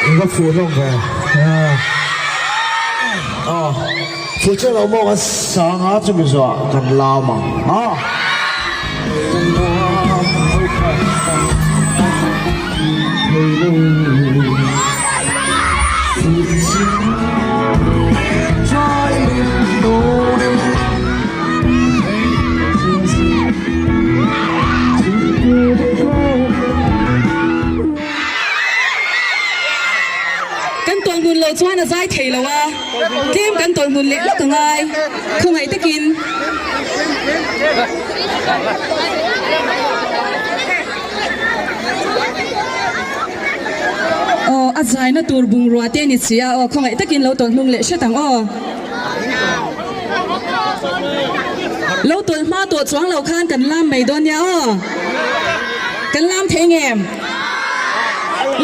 In va fuh hlawm ve. Aw, fuh chiah lo maw kan sang a chumi zawh kan lam ang a. Kan tawlhmun lo chuan a zai thei lo a, tlem kan tawlhmun leh lawk a ngai, khawngaih takin. Aw, a zaina tur bungrua te ni si a, aw khawngaih takin lo tawlhmung leh hret ang aw. Lo tawlh hma tawh chuang lo khan kan lam mai dawn nia aw. Kan lam thei ngem?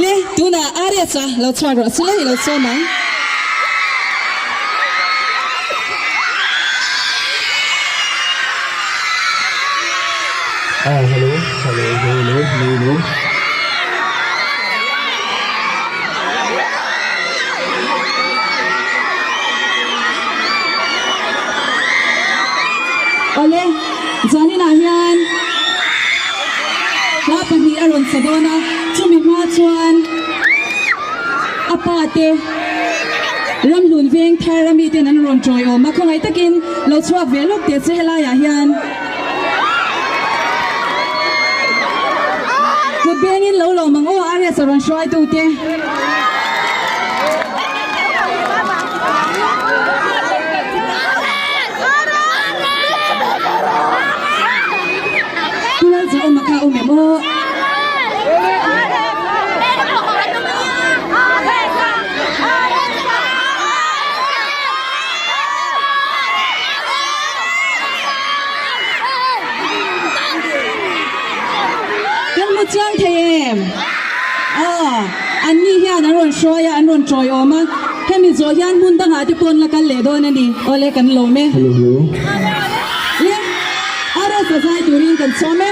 Le, tunah Arias a lo chhuak rawh se, i lo sawm ang. Aw, hello, hello, hello, hello, hello. Awle, zaninah hian hla pahnih a rawn sa dawn a, chumi hma chuan a pa te Ramhlun veng thar a miten an rawn tawiawm a, khawngaih takin lo chhuak ve lawk teh che helaiah hian. Kut bengin lo lawm ang aw RS a rawn hruaitu te. Pu Lalzawma kha awm em aw? Kan hmu chiang thei em? Aw, an ni hian an rawn hruai a, an rawn tawiawm a, hemi zawh hian hmun dangah te pawh an la kal leh dawn a ni. Awle, kan lawm e. Hello, hello. Le, RS a zai turin kan sawm e.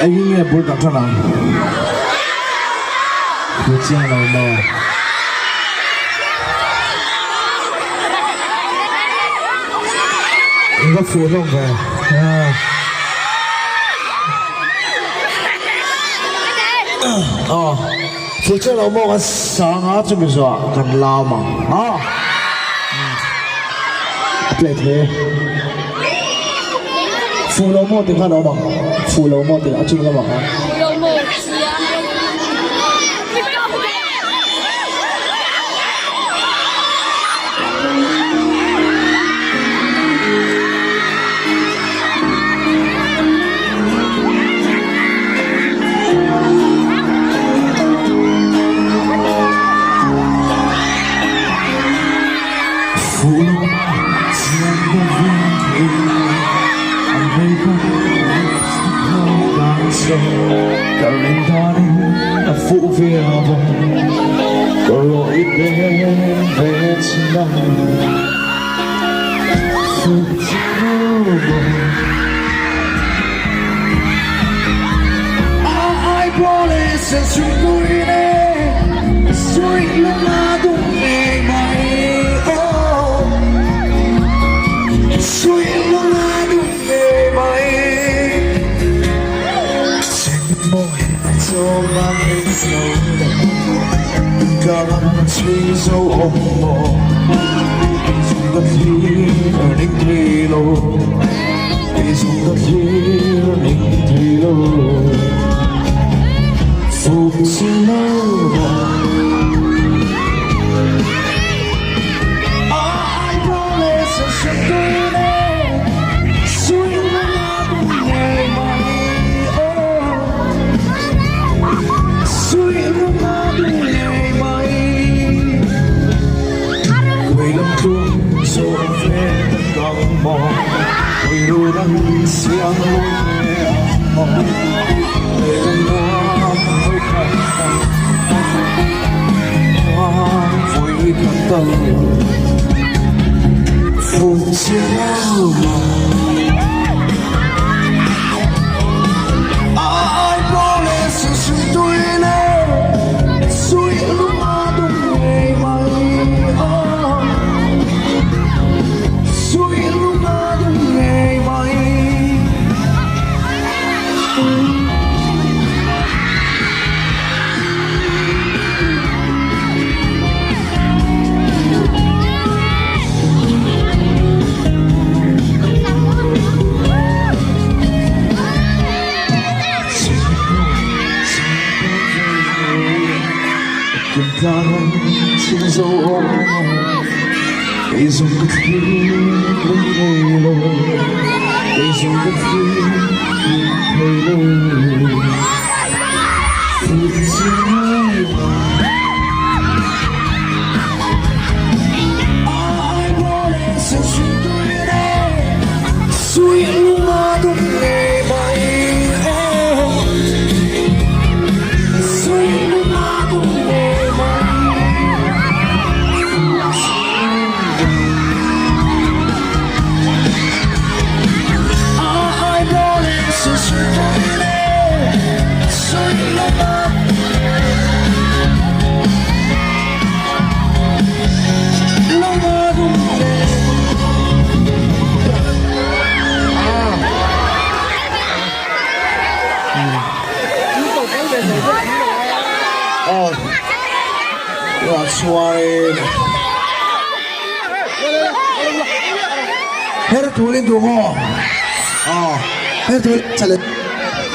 Engin nge bul kan ṭan ang? Hmu chiang lo maw? In va fuh hlawm ve. Aw, fuh chiang lo maw kan sang a chumi zawh kan lam ang a. A play thei e. Fuh lo maw tih khan a awm ang. Fuh lo maw tih a chung lamah khan. zo awm lo Kei zawng ka thlir ling thei lo Kei zawng ka thlir ling thei lo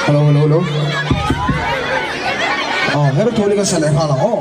Hello hello hello Aw her thuli ka sa leh nghal ang aw.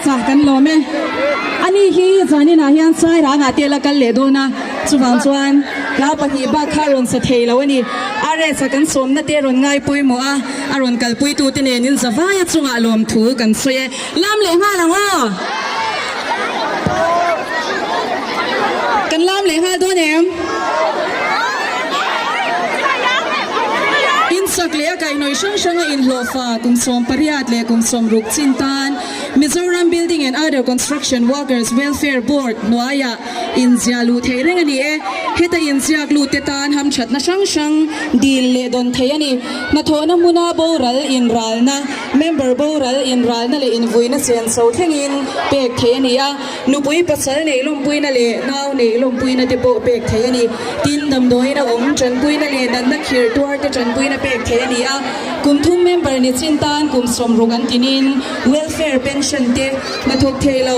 RS-a kan lawm e. Ani hi zaninah hian Sairangah te la kal leh dawn a, chuvang chuan hla pahnih bak kha a rawn sa thei lo a ni. RS-a kan sawmna te rawn ngai pawimawh a, a rawn kalpuitute nenin zavaia chungah lawmthu kan sawi e. Lam leh nghal ang aw! Kan lam leh nghal dawn em? Insak leh a kaihhnawih hrang hranga inhlawhfa kum 18 leh kum 60 chin tan Mizoram Building and Other Construction Workers Welfare Board hnuaiah inziah luh theih reng a ni e. Heta inziak lut te tan hamthatna hrang hrang dil leh dawn theih a ni. Hnathawhna hmuna boral inralna. Member boral inralna leh invuina senso thlengin pek theih a ni a, nupui pasal neih lawmpuina leh nau neih lawmpuina te pawh pek theih a ni. Tin, damdawiin a awm tanpuina leh natna khir tuar te tanpuina pek theih a ni a, kum thum member ni chin tan kum 60 an tinin welfare pension te, hnathawk thei lo,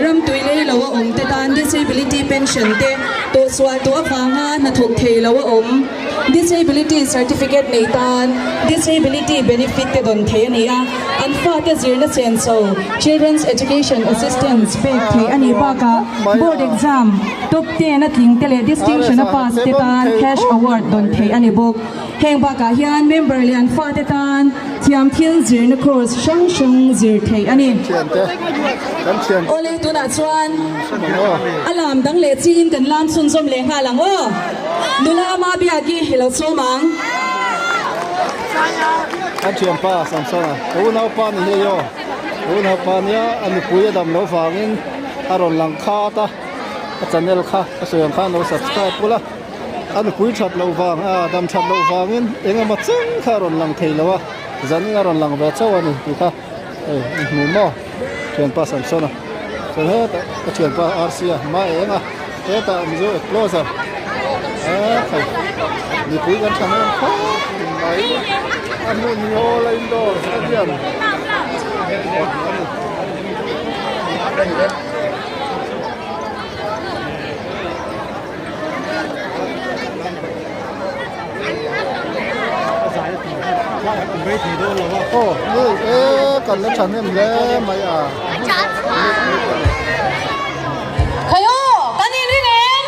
ram tui lei lo a awm te tan disability pension te, tawhsual tawh avanga hnathawk thei lo a awm. Disability Certificate nei tan Disability Benefit te dawn thei a ni a, an fate zirna senso Children's Education Assistance pek theih a nih bakah Board Exam Top 10 a tling te leh Distinction a pass te tan Cash Award dawn theih a ni bawk. Heng bakah hian member leh an fate tan thiam thil zirna course hrang hrang zir theih a ni. Awle tunah chuan a lam dang leh chiin kan lam chhunzawm leh nghal ang aw. Nula ama biak i i lo chhawm ang. Kan thianpa Samsona ka unaupa ni hei aw ka unaupa nia a nupui a dam loh vangin a rawn lang khat a a channel kha ka sawi ang khan lo subscribe ula a nupui that loh vang a dam that loh vangin eng emaw cheng kha a rawn lang thei lo a zanin a rawn lang ve chauh a ni tih kha hei i hmu maw thianpa Samsona chuan hetah ka thianpa Rc-a hma eng a. Hetah Mizo Ecloser a thei mipui kan tha hnem khawp mai a hmun hi All Indoor Stadium a ni. Aw hei e kan la tha hnem hle mai a. Khai aw, kan inring em?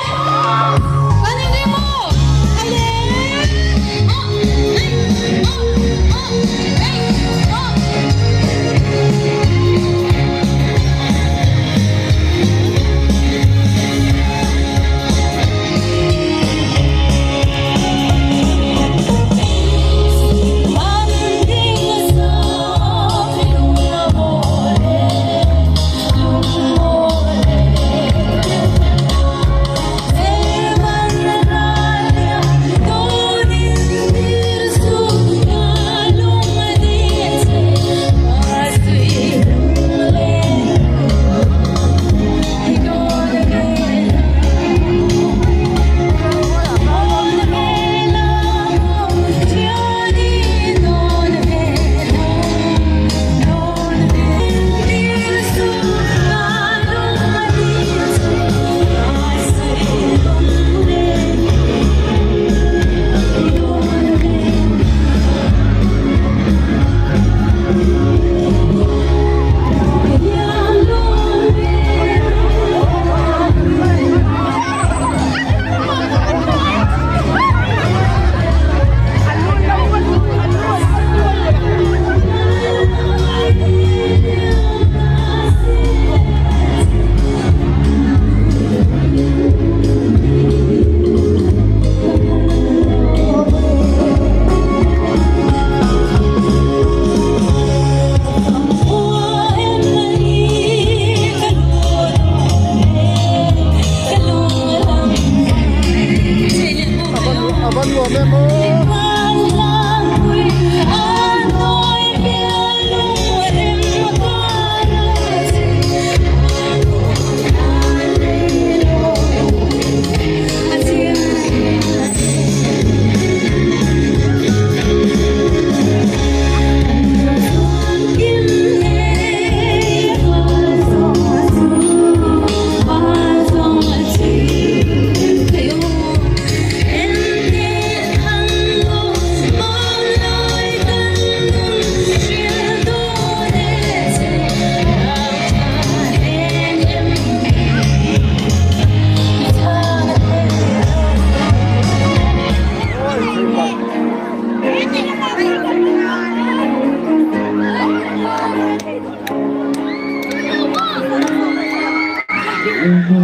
Kan inring maw? Khai le! Thank you.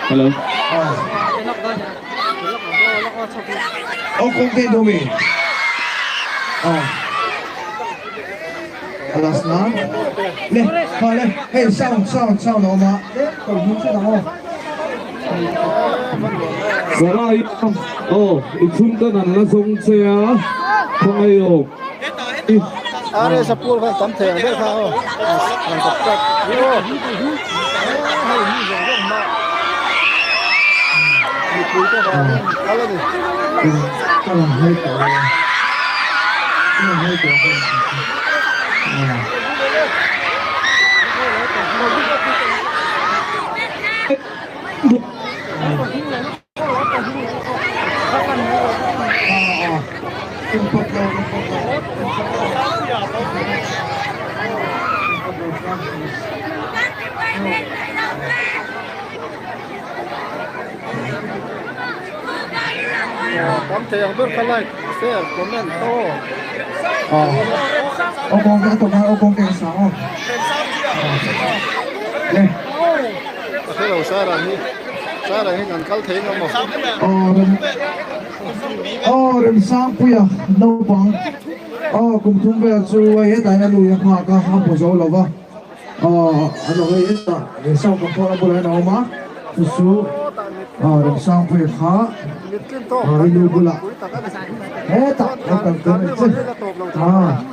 Hello. Ô công ty đồ mì. Ờ. Alas na. Le, ha le. Hey, sound, sound, sound nó mà. Le, còn hướng sẽ nào. Sarai oh i chhungten an la zawng che a khawngaih awm i. RS a pool khan tam thei ang ber kha aw han kawp tak hi aw hei mi zawng zawng hma mipui te vang in kal a ni. Ka lang hai tawh lo a, ka lang hai tawh lo a. Tam thei ang ber kha like, share, comment aw. Aw kawng te a tawp a, aw kawng te a sang aw. Le. Ka hre lo Sarah hi, Sarah hi kan kal thei ngam maw? Aw rem aw Remsangpuia naupang aw kum thum vel chu hei hetah hian a lui a nghak a, a hmu zo lo va aw a lo hei hetah sound control a bulah hian a awm a chu chu aw Remsangpuia kha aw i nu bulah hetah lo kal tir a ni che aw aw.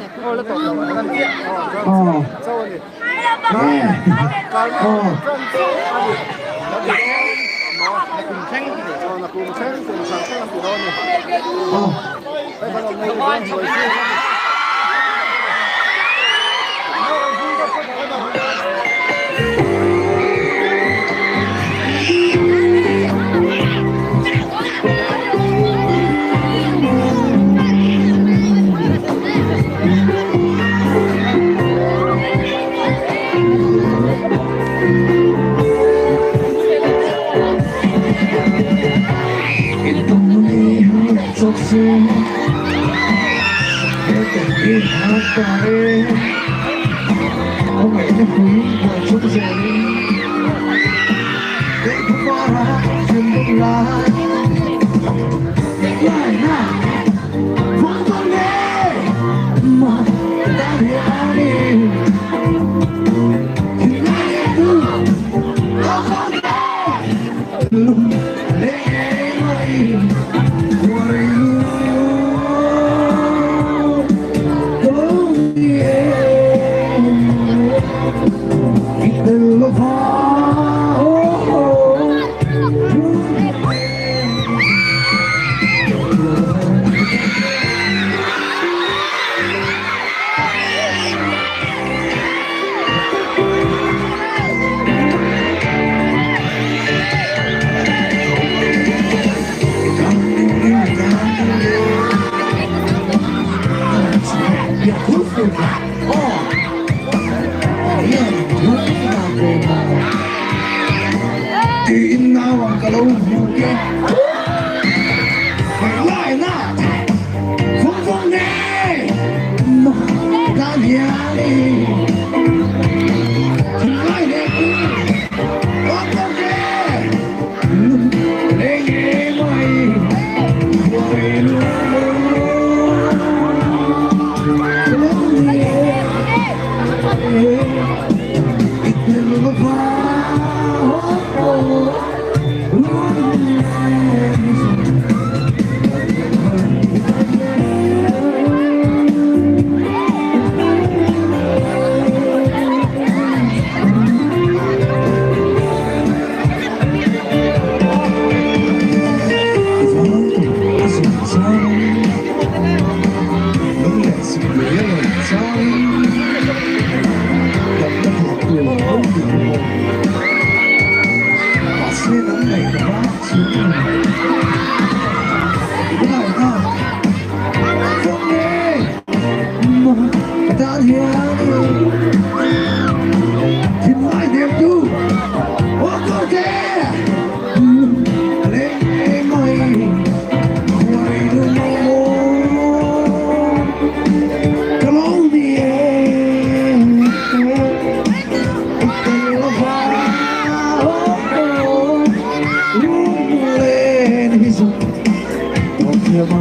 Ka tan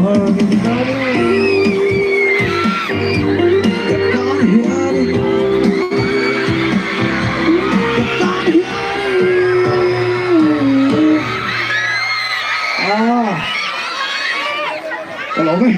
hianin Ka tan hianin Ah Ka lawm e.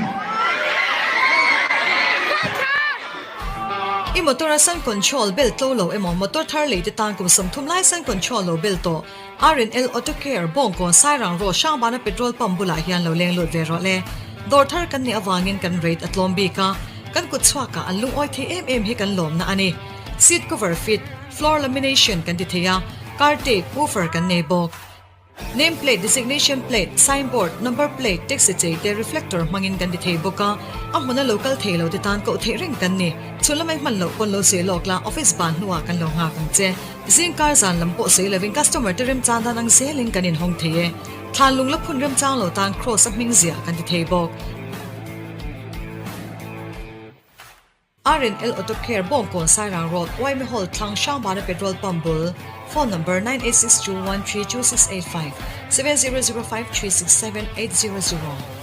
I motor a sun control bel tlo lo emaw motor thar lei te tan kum 30 lai sun control lo bel tawh. RNL Auto Care Bawngkawn Sairang Road Hrangbana Petrol Pump bulah hian lo leng lut ve rawh le. Dawr thar kan nih avangin kan rate a tlawm bik a, kan kut chhuakah an lungawi thei em em hi kan lawmna a ni. Seat cover fit, floor lamination kan ti thei a, car tape, woofer kan nei bawk. Name plate, designation plate, sign board, number plate, taxi chei te reflector hmangin kan ti thei bawk a, a hmuna lo kal thei lo te tan koh theih reng kan ni. Chhun lamai hman loh pawn lo sawi lawk la, office ban hnuah kan lo nghak ang che. Zingkar zan lam pawh sawi lovin customer te remchang dan ang zelin kan inhawng thei e. Thlan lung la phun remchang lo tan cross a hming ziah kan ti thei bawk. RNL Auto Care Bawngkawn Sairang Road Uaime Hall thlang Hrangbana Petrol Pump bul Phone number 9862132685 7005367800.